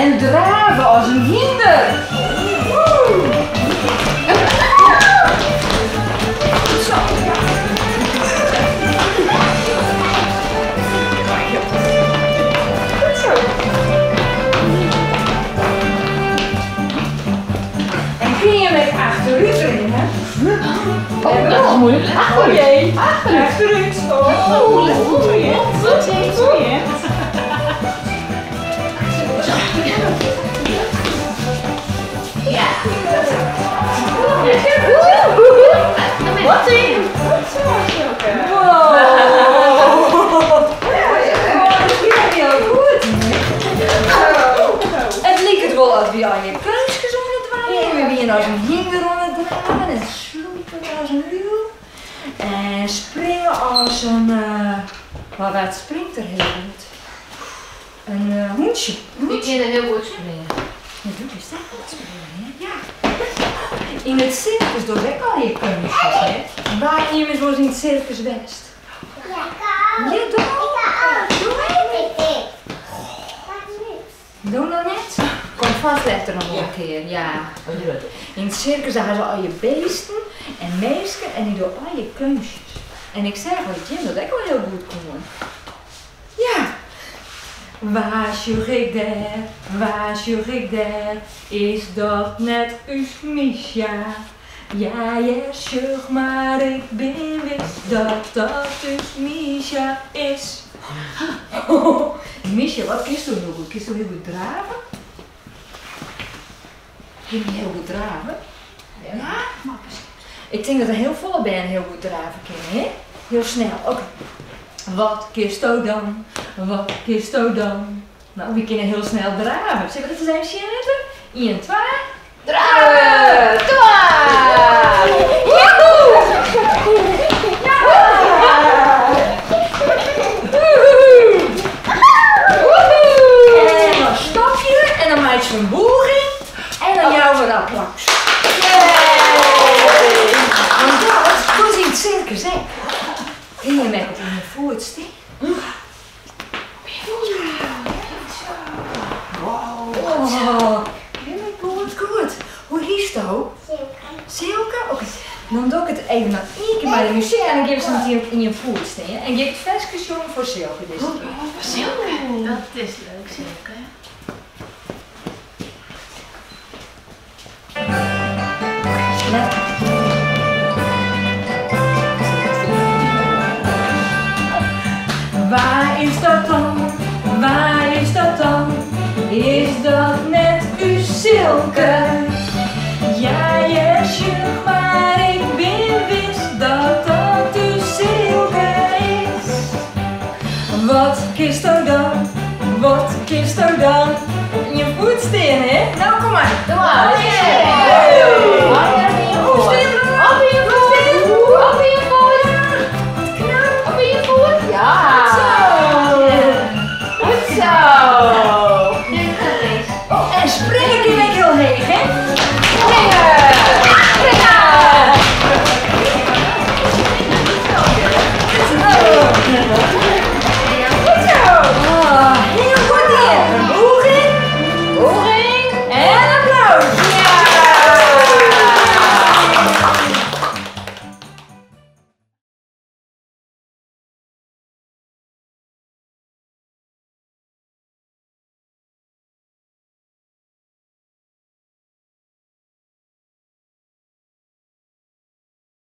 En drave as in hynder. Goed zo. Goed zo. En kun je met achteruit rennen? Oh, dat is moeilijk. Oh jee. Achteruit. Oh, goed. Ja. Wat in? Goed zo, Silke. Wow. Dat ging heel goed. Het leek het wel als we aan je kunstjes aan het dwalen. We wienen als een hinder aan het dwalen en sloepen als een luw. En springen als een... maar wat springt er heel goed? Een hoentje. Ik kan er heel goed springen. Ja, doe eens dat goed springen, hè? Ja. In het circus doe ik al je kunstjes, hè? Waar je eens in het circus West? Ja, Ja, doe. ik Doe. Doe nog net? Komt vast later nog wel een keer, ja. In het circus daar hebben ze al je beesten en meesken en die doen al je kunstjes. En ik zeg al, Jim, dat ik wel heel goed kon. Ja. Waar sjoeg ik daar? Waar sjoeg ik daar? Is dat net uw Misha? Ja, ja, sjoeg, maar ik ben wis dat dat uw Misha is. Misha, wat kiest u heel goed? Kiest u heel goed draven? Kun je heel goed draven? Ja? Ik denk dat er heel veel bijen heel goed draven kunnen, hè? Heel snel, oké. Wat kiest u dan? Wat kiest u dan? Nou, we kunnen heel snel draven. Zullen we dat eens even zien? 1, 2, Draven! Doe maar! Woehoe! Ja! Woehoe! Woehoe! En dan stap je en dan maak je een boeging en dan jouw een applaus. Want dat is in het circus, hè? Kun je met het in je voet staan? Wow. Heel goed, goed. Hoe heet dat? Silke. Silke? Oké. Dan doe ik het even nog één keer bij de muziek en dan geef ze het hier in je voet staan. En geef het versje jongen voor Silke deze keer. Oh, Silke. Dat is leuk, Silke. Let. Waar is dat dan? Waar is dat dan? Is dat net uw Silke? Ja, ja, sjoeg, maar ik ben wis dat dat uw Silke is. Wat kist u dan? Wat kist u dan? In je voet staan, hè? Nou, kom maar. Doe maar. Hoe staan